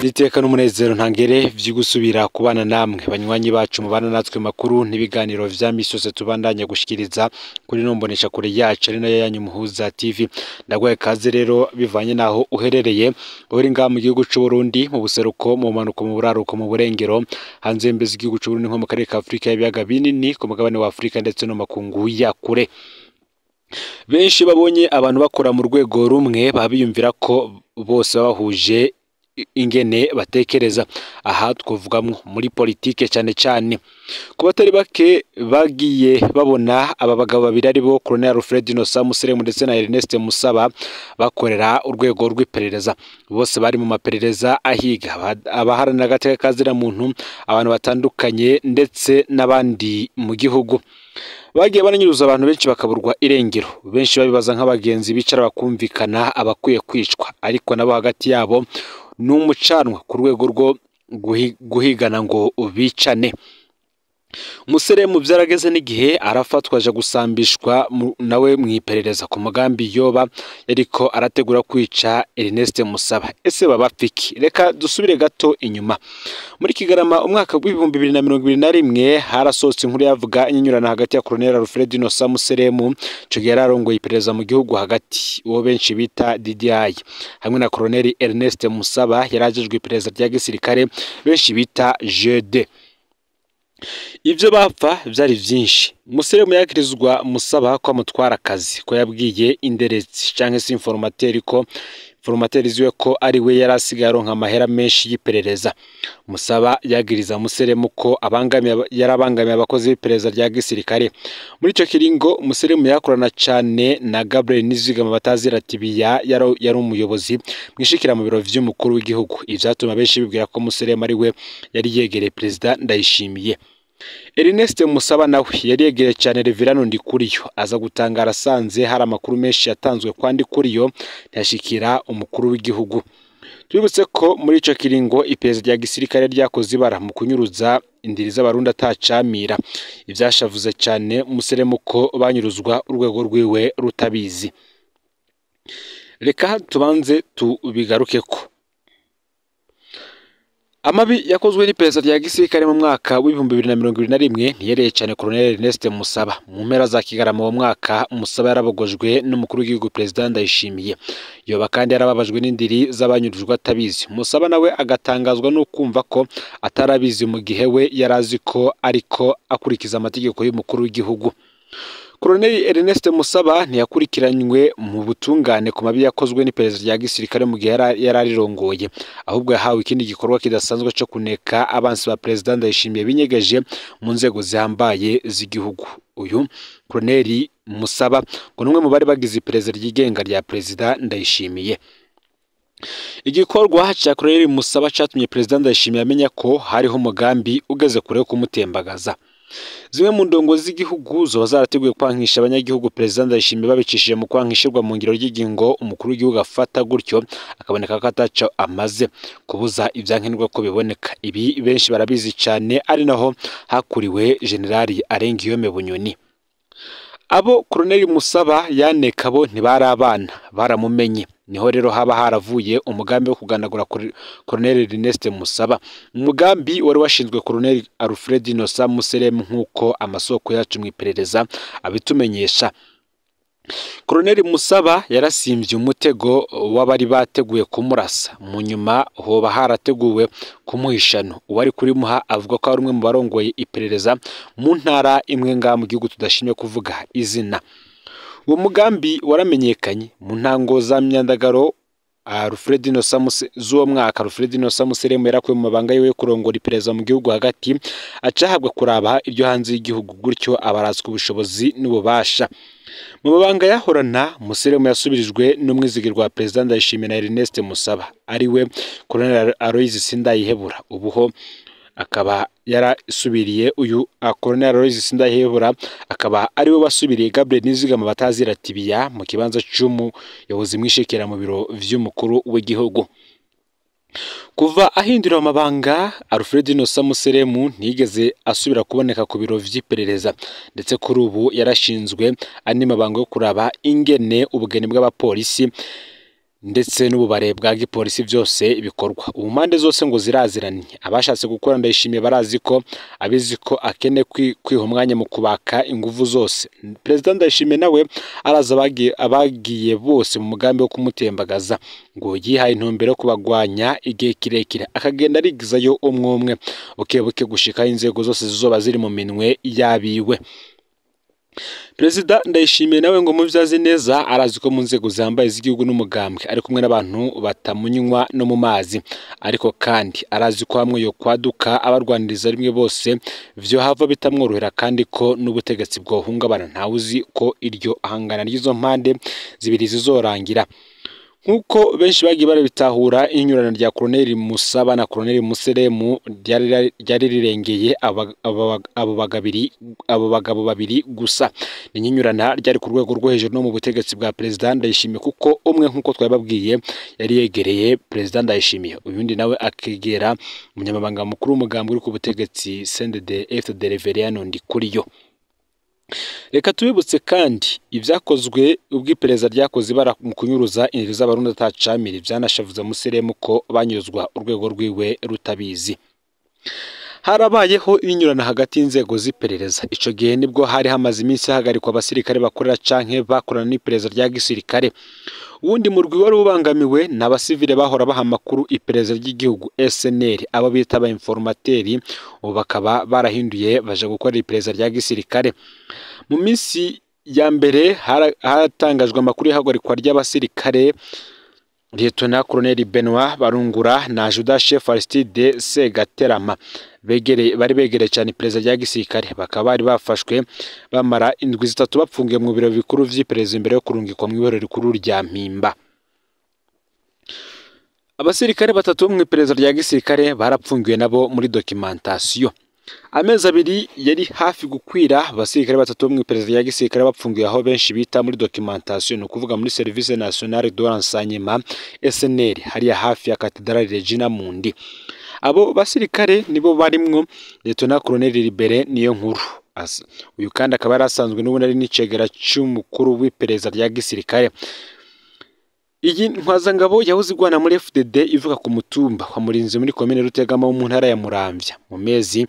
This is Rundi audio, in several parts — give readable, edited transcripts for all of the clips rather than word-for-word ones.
Iteka n'umunezero ntangere vy'ugusubira kubana namwe banywanyi bacu mubana natwe makuru n'ibiganiro vya misi yose tubandanya gushikiriza kuri nombonesha kure yacu ari nayo yanyu Muhuza TV. Ndaguhaye kaze rero bivanye naho uherereye, uri ngaha mu gihugu c'u Burundi, mu buseruko, mu bumanuko, mu buraruko, mu burengero, hanze y'imbibe z'igihugu c'u Burundi nko mu karere ka Afrika y'ibiyaga binini, ku mugabane wa Afrika ndetse no mu makungu ya kure. Benshi babonye abantu bakora mu rwego rumwe baba biyumvira ko bose babahuje ingene batekereza. Aha twavugamwo muri politike cyane cyane. Ku batari bake bagiye babona aba bagabo babiri aribo Colonel Alfred Innocent Museremu ndetse na Ernest Musaba bakorera urwego rw'iperereza. Bose bari mu maperereza ahiga abaharanira agateka ka muntu, abantu batandukanye ndetse n'abandi mu gihugu. Bagiye baranyuruza abantu benshi bakaburwa irengero, benshi babibaza nk'abagenzi bicara bakumvikana abakwiye kwicwa, ariko nabo hagati yabo ni umucanwa ku rwego rwo guhigana ngo bicane. Museremu byarageze n'igihe arafatwa aja gusambishwa nawe mu iperereza ku mugambi yoba yariko arategura kwica Ernest Musaba. Ese baba fiki? Reka dusubire gato inyuma. Muri Kigarama umwaka w'2021 harasohotse inkuru yavuga inyinyurana hagati ya Colonel Alfred Innocent Museremu, ico gihe yararongoye iperereza mu gihugu hagati, uwo benshi bita DDI, hamwe na Colonel Ernest Musaba yarajejwe iperereza rya gisirikare benshi bita GD. Ivyo bapfa vyari vyinshi. Museremu yakirizwa Musaba ko amutwara akazi, ko yabwiye inderezi canke se informateri ko informateri ziwe ko ari we yari asigaye aronka amahera menshi y'iperereza. Musaba yagiriza Museremu ko yarabangamiye abakozi b'iperereza rya gisirikare. Muri ico kiringo Museremu yakorana cane na Gabriel Nizigama batazira Tibiya, yari umuyobozi mwishikira mu biro vy'umukuru w'igihugu. Ivyatuma benshi bibwira ko Museremu ari we yari yegereye Perezida Ndayishimiye. Ernest Musaba nawe yari yegereye cyane Reverano Ndikuriyo, aza gutangara asanze hari amakuru menshi yatanzwe kwa Ndikuriyo ntiyashikira umukuru w'igihugu. Tubibutse ko muri ico kiringo iperereza rya gisirikare ryakoze ibara mu kunyuruza indiri z'abarundi atacamira. Ivyashavuze cyane Museremu ko banyuruzwa urwego rwiwe rutabizi. Reka tubanze tubigarukeko. Amabi yakozwe n'iperereza rya gisirikare mu mwaka w'2021 ntiyereye cyane Colonel Ernest Musaba. Mu mpera za Kigarama uwo mwaka Musaba yarabogojwe n'umukuru w'igihugu Perezida Ndayishimiye. Yoba kandi yarababajwe n'indiri z'abanyurujwe atabizi. Musaba nawe agatangazwa no kumva ko atarabizi mu gihe we yarazi ko ariko akurikiza amategeko y'umukuru w'igihugu. Colonel Ernest Musaba ntiyakurikiranywe mu butungane ku mabi yakozwe n'iperereza rya gisirikare mu gihe yararirongoye, ahubwo yahawe ikindi gikorwa kidasanzwe cyo kuneka abansi ba Perezida Ndayishimiye binyegeje mu nzego zihambaye z'igihugu. Uyu Colonel Musaba ngo numwe mu bari bagize iperereza ryigenga rya Perezida Ndayishimiye. Igikorwa cya Colonel Musaba catumye Perezida Ndayishimiye amenya ko hariho umugambi ugeze kure wo kumutembagaza. Zimwe mu ndongo z'igihugu zoba zarateguye kwankisha abanyagihugu Perezida Ndayishimiye babicishije mu kwankishirwa mu ngiro ry'ingingo umukuru w'igihugu afata, gutyo akaboneka ko ataco amaze kubuza ivyankenerwa ko biboneka. Ibi benshi barabizi cyane, ari naho hakuriwe General Arengiyome Bunyoni. Abo Colonel Musaba yaneka bo ntibari abana, baramumenye. Niho rero haba haravuye umugambi wo kuganagura Colonel Ernest Musaba. Umugambi wari washinzwe Colonel Alfred Innocent Museremu nk'uko amasoko yacu mu iperereza abitumenyesha. Colonel Musaba yarasimvye umutego w'abari bateguye kumurasa. Mu nyuma hoba harateguwe kumuhishano. Uwari kurimuha avuga ko ari umwe mu barongoye iperereza mu ntara imwe ngaha mu gihugu tudashimye kuvuga izina. Uwo mugambi waramenyekanye mu ntango za myandagaro Alfred Innocent z'uwo mwaka. Alfred Innocent Museremu yarakuwe mu mabanga yiwe yo kurongora iperereza mu gihugu hagati, acahabwa kuraba iryo hanze y'igihugu, gutyo abarazwa ubushobozi n'ububasha. Mu mabanga yahorana Museremu yasubirijwe n'umwizigirwa wa Perezida Ndayishimiye na Ernest Musaba, ariwe Colonel Aloys Sindayihebura. Ubuho akaba yarasubiriye uyu Colonel Aloys Sindayihebura akaba ariwe wasubiriye Gabriel Nizigama batazira Tibiya mu kibanza c'umuyobozi mwishekera mu biro vy'umukuru w'igihugu. Kuva ahindura amabanga, Alfred Innocent Museremu ntiyigeze asubira kuboneka ku biro vy'iperereza, ndetse kuri ubu yarashinzwe andi mabanga yo kuraba ingene ubugeni bw'abapolisi ndetse n'ububare bwa gipolisi byose bikorwa. Ubu mpande zose ngo ziraziranye. Abashatse gukora Ndayishimiye barazi ko abizi ko akene kwiha umwanya mu kubaka inguvu zose. Perezida Ndayishimiye nawe araza abagiye bose mu mugambi wo kumutembagaza, ngo yihaye intumbero yo kubagwanya igihe kirekire, akagenda arigizayo umwe umwe buke buke gushika inzego zose zizoba ziri mu minwe yabiwe. Perezida Ndayishimiye nawe ngo muvyazi neza arazi ko mu nzego zambaye z'igihugu n'umugambwe ari kumwe n'abantu batamunywa no mu mazi, ariko kandi arazi ko hamwe yo kwaduka abarwaniriza rimwe bose vyo hava bitamworohera, kandi ko n'ubutegetsi bwohungabana. Ntawe uzi ko iryo ahangana ry'izo mpande zibiri zizorangira. Nkuko benshi bagiye barabitahura, inyurana rya Colonel Musaba na Colonel Museremu ryari rirengeye abo bagabo babiri gusa. Ni inyurana ryari ku rwego rwo hejuru no mu butegetsi bwa Perezida Ndayishimiye, kuko umwe nkuko twababwiye yari yegereye Perezida Ndayishimiye, uyundi nawe akegera umunyamabanga mukuru w'umugambwe uri ku butegetsi CNDD-FDD Reverien Ndikuriyo. Reka tubibutse kandi ibyakozwe ubwo iperereza ryakoze ibara mu kunyuruza indiri z'abarundi atacamira, byanashavuza Museremu ko banyuzwa urwego rwiwe rutabizi. Harabayeho inyurana hagati y'inzego z'iperereza. Ico gihe nibwo hari hamaze iminsi hagarikwa abasirikare bakorera canke bakorana n'iperereza rya gisirikare. Uwundi murwi wari ubangamiwe ni abasivile bahora baha amakuru iperereza ry'igihugu SNL, abo bita aba informateri, ubu bakaba barahinduye baje gukora iperereza rya gisirikare. Mu minsi ya mbere haratangajwe amakuru y'ihagarikwa ry'abasirikare Lieutenant Colonel Benoit Barungura na Judas Chef Aristide Segaterama bari begereye cyane iperereza rya gisirikare, bakaba bari bafashwe bamara indwi zitatu bapfungiye mu biro bikuru vy'iperereza imbere yo kurungikwa mu ibohero rikuru rya Mpimba. Abasirikare batatu bo mu iperereza rya gisirikare barapfungiwe nabo muri documentation. Amezi abiri yari hafi gukwira abasirikare batatu bo mu iperereza rya gisirikare bapfungiwe aho benshi bita muri documentation, ni ukuvuga muri Service Nationale de Renseignement SNL, hariya hafi ya Cathedrale Regina Mundi. Abo basirikare nibo barimwo Lieutenant Colonel Libere niyo nkuru. Uyu kandi akaba yarasanzwe n'ubundi ari n'icegera c'umukuru w'iperereza rya gisirikare. Iyi ntwazangabo yahoze igwana muri FDD ivuga ku mutumba wa Murinzi muri komine Rutegama mu ntara ya Muramvya. Mu mezi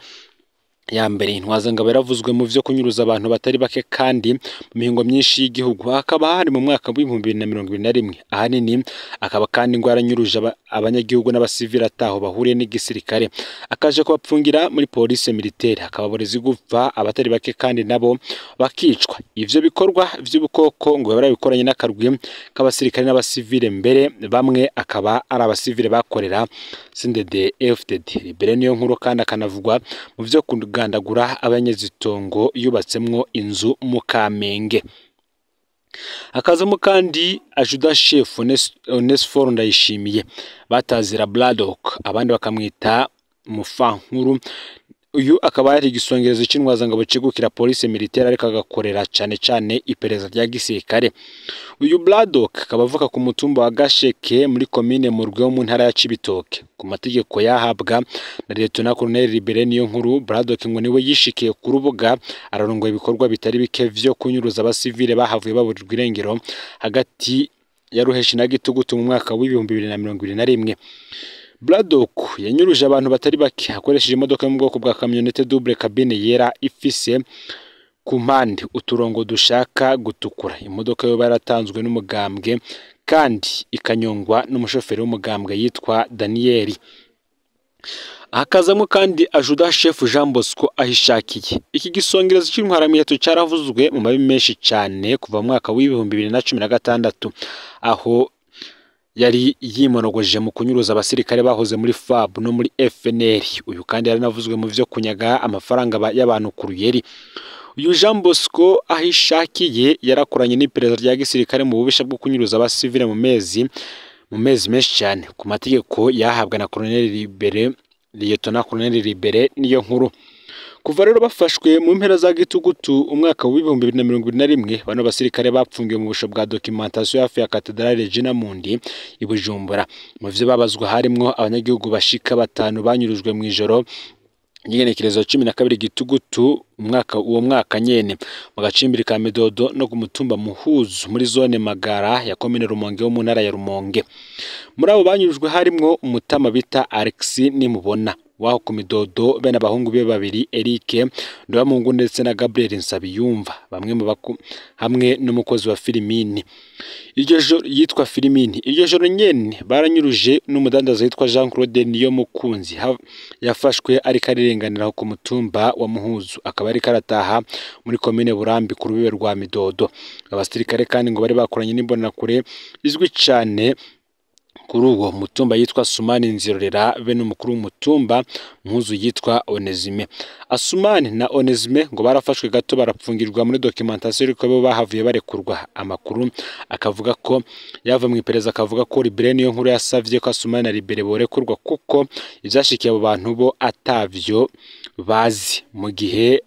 ya mbere intwazangabo yaravuzwe mu vyo kunyuruza abantu batari bake kandi mu mihingo myinshi y'igihugu, hakaba hari mu mwaka w'2021. Ahanini akaba kandi ngo yaranyuruje abanyagihugu n'abasivili ataho bahuriye n'igisirikare, akaje kubapfungira muri police militaire, akababoreza gupfa abatari bake kandi nabo bakicwa. Ivyo bikorwa vy'ubukoko ngo barabikoranye n'akarwi k'abasirikare n'abasivile, mbere bamwe akaba ari abasivile bakorera CNDD FDD. Libere niyo nkuru kandi akanavugwa mu vyo kugandagura abanyezitongo yubatsemwo inzu mu Kamenge. Hakazamo kandi Ajuda Chef Onesphore Ndayishimiye batazira Braddock, abandi bakamwita Mufankuru. Uyu akaba yari igisongerezo c'intwazangabo cegukira police militaire, ariko agakorera cane cane iperereza rya gisirikare. Uyu Braddock akaba avuka ku mutumba wa Gasheke muri komine Murwe wo mu ntara ya Cibitoke. Ku mategeko yahabwa na Lieutenant Colonel Libere niyo nkuru, Braddock ngo niwe yishikiye ku rubuga ararongoye ibikorwa bitari bike vyo kunyuruza abasivile bahavuye baburirwa irengero hagati ya Ruheshi na Gitugutu mu mwaka w'2021. Braddock yanyuruje abantu batari bake akoresheje imodoka yo mu bwoko bwa kamyonete double cabine yera ifise ku mpande uturongo dushaka gutukura. Imodoka yo yaratanzwe n'umugambwe kandi ikanyongwa n'umushoferi w'umugambwe yitwa Daniel. Hakazamo kandi Ajuda Chef Jean Bosco ahishakiye. Iki gisongerezo c'intwaramiheto caravuzwe mu mabi menshi cyane kuva mu mwaka w'2016, aho yari yimonogoje mu kunyuruza abasirikare bahoze muri FAB no muri FNL. Uyu kandi yaranavuzwe mu vyo kunyaga amafaranga y'abantu ku ruyeri. Uyu Jean Bosco ahishakiye yarakoranye n'iperereza rya gisirikare mu bubisha bwo kunyuruza abasivile mu mezi menshi cyane, ku mategeko yahabwa na Colonel Libere, Lieutenant Colonel Libere niyo nkuru. Kuva rero bafashwe mu mpera za Gitugutu umwaka w'2021, bano basirikare bapfungiwe mu busho bwa documentation hafi ya Cathedrale Regina Mundi i Bujumbura. Mu vyo babazwa harimwo abanyagihugu bashika batanu banyurujwe mu ijoro Igenekerezo 12 Gitugutu umwaka uwo mwaka nyene mu gacimbiri ka Midodo no ku mutumba Muhuzu muri zone Magara ya komine Rumonge wo mu ntara ya Rumonge. Muri abo banyurujwe harimwo umutama bita Alex Nimubona waho ku Midodo, bene abahungu be babiri Eric Ndobamungu ndetse na Gabriel Nsabiyumva, bamwe mu hamwe n'umukozi wa Filimini iryo joro yitwa Filimini. Iryo joro nyene baranyuruje n'umudandaza yitwa Jean Claude Niyomukunzi, yafashwe ariko arirenganira ku mutumba wa Muhuzu, akaba ariko arataha muri komine Burambi ku rubibe rwa Midodo. Abasirikare kandi ngo bari bakoranye n'imbonerakure izwi cane kuri uwo mutumba yitwa Sumani Nzirorera, be n'umukuru w'umutumba Mpuzu yitwa Onezime. Asumani na Onezime ngo barafashwe gato barapfungirwa muri documentation, ariko bo bahavuye barekurwa. Amakuru akavuga ko yava mu iperereza akavuga ko Libere niyo nkuru yasavye ko Asumani na Libere borekurwa kuko ivyashikiye abo bantu bo atavyo bazi, mu gihe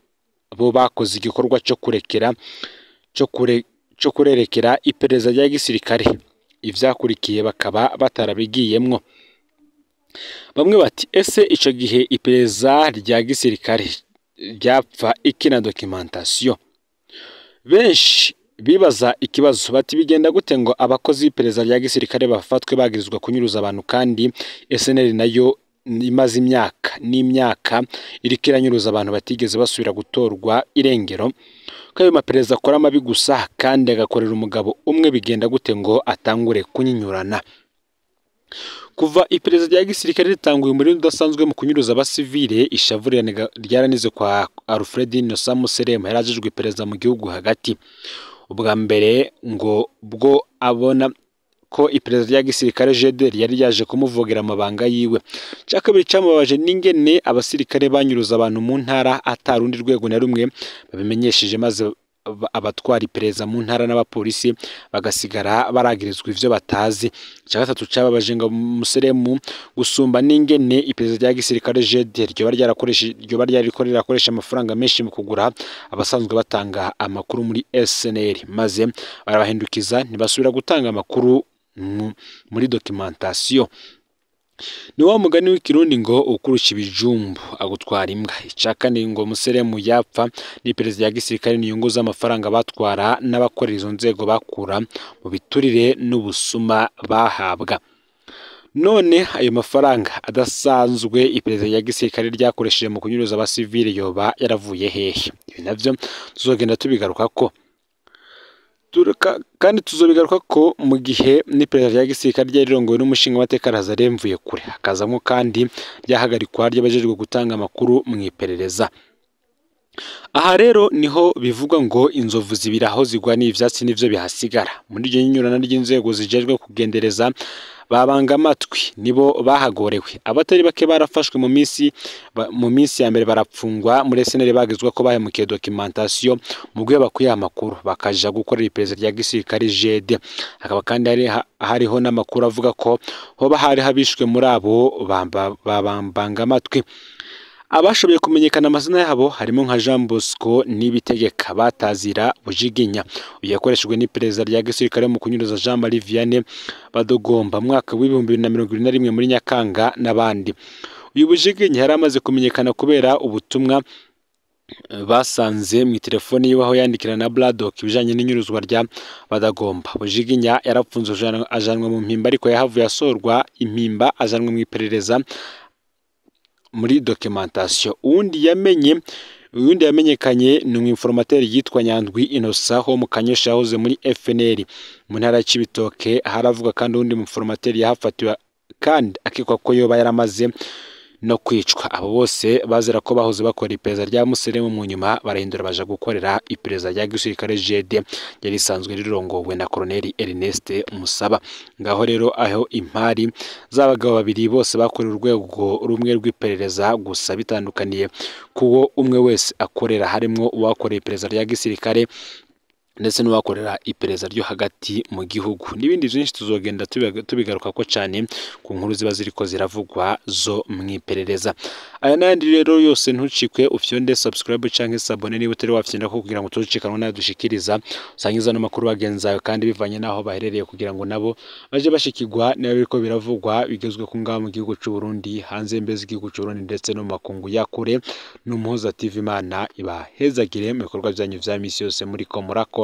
bo bakoze igikorwa cyo kurekera cyo kurerekera iperereza rya gisirikare, ivyakurikiye bakaba batarabigiyemwo. Bamwe bati ese ico gihe iperereza rya gisirikare ryapfa iki na documentation? Benshi bibaza ikibazo bati bigenda gute ngo abakozi b'iperereza rya gisirikare bafatwe bagirizwa kunyuruza abantu, kandi SNL nayo imaze imyaka n'imyaka iriko iranyuruza abantu batigeze basubira gutorwa irengero? Ko ayo maperereza akora amabi gusa kandi agakorera umugabo umwe, bigenda gute ngo atangure kunyinyurana? Kuva iperereza rya gisirikare ritanguye umurindi udasanzwe mu kunyuruza abasivile, ishavu ryaranize kwa Alfred Innocent Museremu yari ajejwe iperereza mu gihugu hagati. Ubwa mbere ngo bwo abona ko iperereza rya gisirikare GDR yari yaje kumuvogera amabanga yiwe. Cya kabiri cyamubabaje n'ingene abasirikare banyuruza abantu mu ntara atarundi rwego na rumwe babimenyesheje, maze abatwara iperereza mu ntara n'abapolisi bagasigara baragirizwa ivyo batazi. Cya gatatu cyababaje ngo Museremu gusumba n'ingene iperereza rya gisirikare GDR ryoba ryariko rirakoresha amafaranga menshi mu kugura abasanzwe batanga amakuru muri SNL, maze barabahindukiza ntibasubira gutanga amakuru muri documentation. Ni wa mugani w'ikirundi ngo ukurusha ibijumbu agutwara imbwa. Icakane ngo Museremu yapfa n'iperereza rya gisirikare n'inyungu z'amafaranga batwara n'abakorera izo nzego bakura mu biturire n'ubusuma bahabwa. None ayo mafaranga adasanzwe iperereza rya gisirikare ryakoresheje mu kunyuruza abasivile yoba yaravuye hehe? Ibi navyo tuzogenda tubigaruka ko kandi tuzobigaruka ko mu gihe n'iperereza rya gisirikare ryari rirongowe n'umushingamateka Lazare Mvuyekure, hakazamwo kandi ryahagarikwa ry'abajejwe gutanga amakuru mu iperereza. Aha rero niho bivugwa ngo inzovu zibiri aho zigwa n'ivyatsi nivyo bihasigara. Muri iryo nyurana ry'inzego zijejwe kugendereza babanga amatwi nibo bahagorewe. Abatari bake barafashwe mu minsi ya mbere barapfungwa muri SNL bagizwa ko bahemukiye documentation mu gihe bakwiye amakuru bakaja gukorera iperereza rya gisirikare GD. Hakaba kandi hariho n'amakuru avuga ko hoba hari habishwe muri abo babambanga amatwi. Abashoboye kumenyekana amazina yabo harimo nka Jean Bosco Nibitegeka batazira Bujiginya, uyu yakoreshejwe n'iperereza rya gisirikare mu kunyuruza Jean Marie Vianney Badogomba mwaka w'2021 muri Nyakanga n'abandi. Uyu Bujiginya yari amaze kumenyekana kubera ubutumwa basanze mu telefone yiwe aho yandikira na Braddock ibijanye n'inyuruzwa rya Badagomba. Bujiginya yarapfunzwe ajanwa mu mpimba, ariko yahavuye asorwa impimba ajanwa mu iperereza muri documentation. Uwundi yamenyekanye ni umwinformateur yitwa Nyandwi Innocent ho mu Kanyosha yahoze muri FNL mu ntara ya Cibitoke. Haravuga kandi uwundi mwinformateur yahafatiwe kandi akekwa ko yoba yaramaze no kwicwa. Abo bose bazira ko bahoze bakora iperereza rya Museremu, mu nyuma barahindura baja gukorera iperereza rya gisirikare GD yari isanzwe rirongowe na Colonel Ernest Musaba. Ngaho rero aho impari z'abagabo babiri bose bakorera urwego rumwe rw'iperereza, gusa bitandukaniye kuwo umwe wese akorera, harimo uwakoreye iperereza rya gisirikare ndetse n'uwakorera iperereza ryo hagati mu gihugu n'ibindi byinshi tuzogenda tubigarukako cyane ku nkuru ziba ziriko ziravugwa zo mu iperereza. Aya n'ayandi rero yose ntucikwe, ufyonde subscribe canke s'abonner niba utari wafyonda ko kugira ngo tuzicanwe nayo dushikiriza, usangiza n'amakuru bagenzi bawe kandi bivanye n'aho baherereye kugira ngo nabo baje bashikirwa niba biriko biravugwa bigezwe ku ngaho mu gihugu c'u Burundi, hanze y'imbibe z'igihugu c'u Burundi ndetse no mu makungu ya kure. N'Umuhuza TV, Imana ibahezagire mu bikorwa vyanyu vya misi yose muriko murakora.